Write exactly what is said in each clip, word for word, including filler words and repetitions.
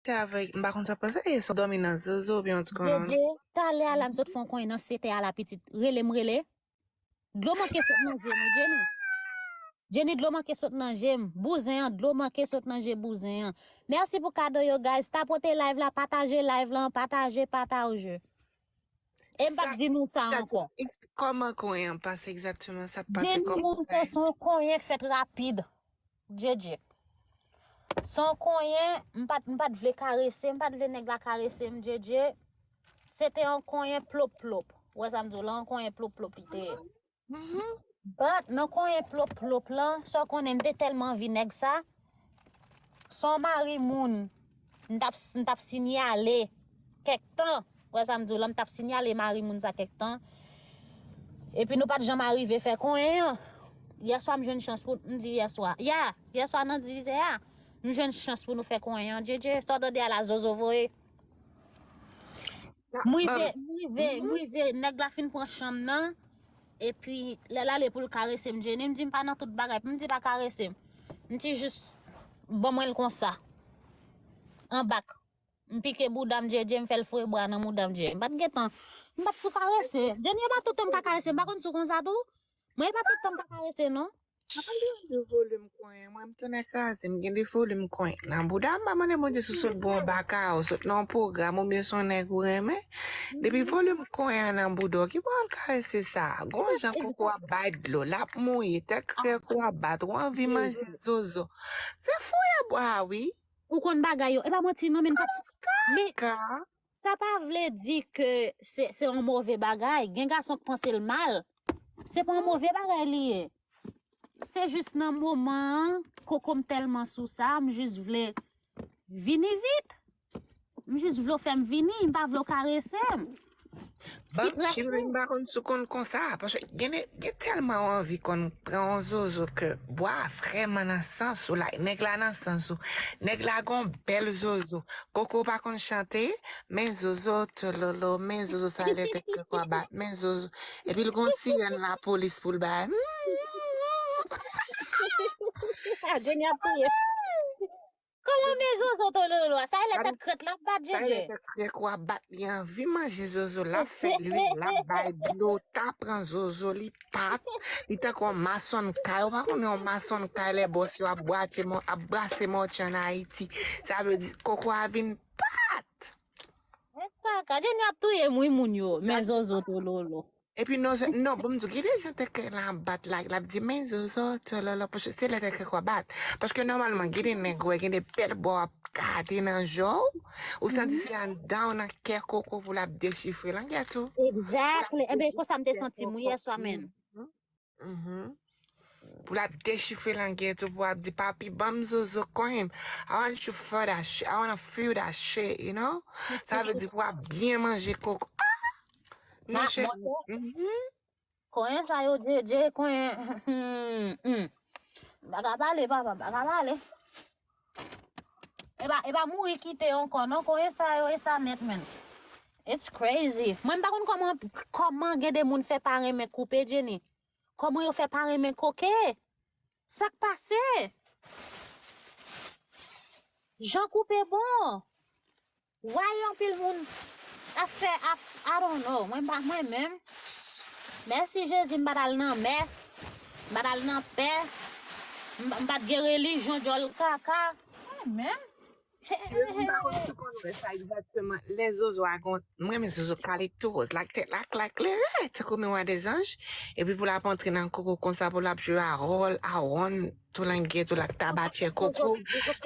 konekte avèk, m pa konn sa k pase, e sa w dòmi nan zozo oubyen yon ti konn. Dede, talè a la m sot fè yon konyen nan sete a la pitit. Rele m rele. Dlo manke sot nan je m, wi, Jenny. Jenny, dlo manke sot nan je m. Bouzen an, dlo manke sot nan je bouzen an. Mèsi pou kado yo, guys. Tapote live la, pataje live lan, pataje, pataje. E m p ap di nou sa ankò. Kòman konyen an pase egzakteman? Sa pase kòman? Jenny, se yon konyen k fèt rapid. Djedje. Se yon konyen, m pa t, m pa t vle karese, m pa t vle nèg la karese m, Djedje. Se te yon konyen plop plop. Ou wè sa m di w la, yon konyen plop plop li te ye. But nan konyen plop plop lan, sa w konnen, m te tèlman anvi nèg sa. Se yon mari moun, m t ap, m t ap sinyale kèk tan. Ou wè sa m di w la, m t ap sinyale mari moun sa kèk tan. Epi nou pa t janm arive fè konyen an. Yèswa m jwenn chans pou, m di yèswa. Ya, yèswa nan dizè a, m jwenn chans pou nou fè konyen an. Djedje, sa w tande a la, zozo voye. M rive, m rive, m rive, nèg la fin pran chanm nan. Epi, lè l ale pou l karese m, Jenny, m di m pa nan tout bagay. M di pa karese m. M di jis, ban mwen l konsa. An bak. M pike bouda m, Djedje, m fè l foure bra nan mouda m, Djedje. M pa t gentan, m pa t sou karese. Jenny, e pa tout tan m ka karese. M pa konn si w konn sa tou. Mwen, e pa tout tan m ka karese, non. Mwen pa gen de volim konyen, mwen m tounen kraze, m gen de volim konyen nan bouda m, m pa mande Bondye si w sot bò yon baka, ou sot nan yon pwogram, oubyen se yon nèg ou renmen. Depi volim konyen an nan bouda w, ki bò w al karese sa? Gon jan koko ap bay dlo, l ap mouye, tèt krèk ou ap bat, ou anvi manje zozo. Se fouye bwa wi. Ou konn bagay yo, e pa manti non, men pa ti, men sa pa vle di ke se, se yon move bagay. Gen gason k panse l mal. Se pa yon move bagay li ye. Se jis nan moman an, koko m tèlman sou sa, m jis vle vini vit. M jis vle w fè m vini, m pa vle w karese m. Bon, cheri, m pa konn si w konn konsa, paske gen de, gen tèlman w anvi konn pran yon zozo ke bwa vrèman nan sans ou, like, nèg la nan sans ou. Nèg la gon bèl zozo. Koko pa konn chante, men zozo tololo, men zozo sa lè tèt koko a bat, men zozo. Epi l gon sirèn lapolis pou l bay. Jenny ap touye. Kòman men zozo tololo a? Sa e lè tèt krèt la ap bat, Djedje. Sa e lè tèt krèk ou ap bat, li anvi manje zozo, l ap fè lwil, l ap bay dlo, ta pran zozo, li pat, li tankou yon masonn kay, ou pa konnen yon masonn kay lè bòs yo ap bwate, ap brase mòtye an Ayiti. Sa vle di koko a vin pat. Kaka, Jenny ap touye m wi moun yo, men zozo tololo. Epi non, non, bon, m di w, gen de jan tèt krèk la ap bat la, l ap di, men zozo, tololo, paske se lè tèt krèk ou ap bat. Paske nòmalman, gen de nèg ou wè, gen de bèl bò ap gade nan je w, ou santi se anndan w nan kè koko pou l ap dechifre langèt ou. Exactly. Ebyen, konsa m te santi m wi yèswa, menn. Pou l ap dechifre langèt ou, pou ap di, papi, ban m zozo konyen m. I want you for that shit. I wanna feel that shit, you know? Sa vle di pou ap byen manje koko. Ah! Non, cheri. Konyen sa yo, Djedje, konyen. M pa ka pale, papa, m pa ka pale. E pa, e pa mouri kite ankò, non, konyen sa yo, e sa nèt, menn. It's crazy. Mwen, m pa konn kòman, kòman gen de moun fè pa renmen koupe, Jenny. Kòman yo fè pa renmen koke? Sa k pase? Jan koupe bon. Why anpil moun ap fè, ap, I don't know. Mwen pa, mwen menm. Mèsi Jezi, m pa t al nan mè. M pa t al nan pè. M, m pa t gen relijyon djòl kaka. Mwen menm. Cheri, m pa konn si w konn wè sa egzakteman. Lè zozo a gon, m renmen zozo kale tou wòz, like tèt la, like klere, tankou miwa dezanj. Epi pou l ap antre nan koko konsa, pou l ap jwe a wòl, a wonn, tou langèt ou, l ap tabatyè koko.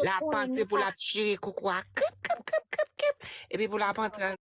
L ap antre pou l ap chire koko a, krip, krip, krip, krip, krip. Epi pou l ap antre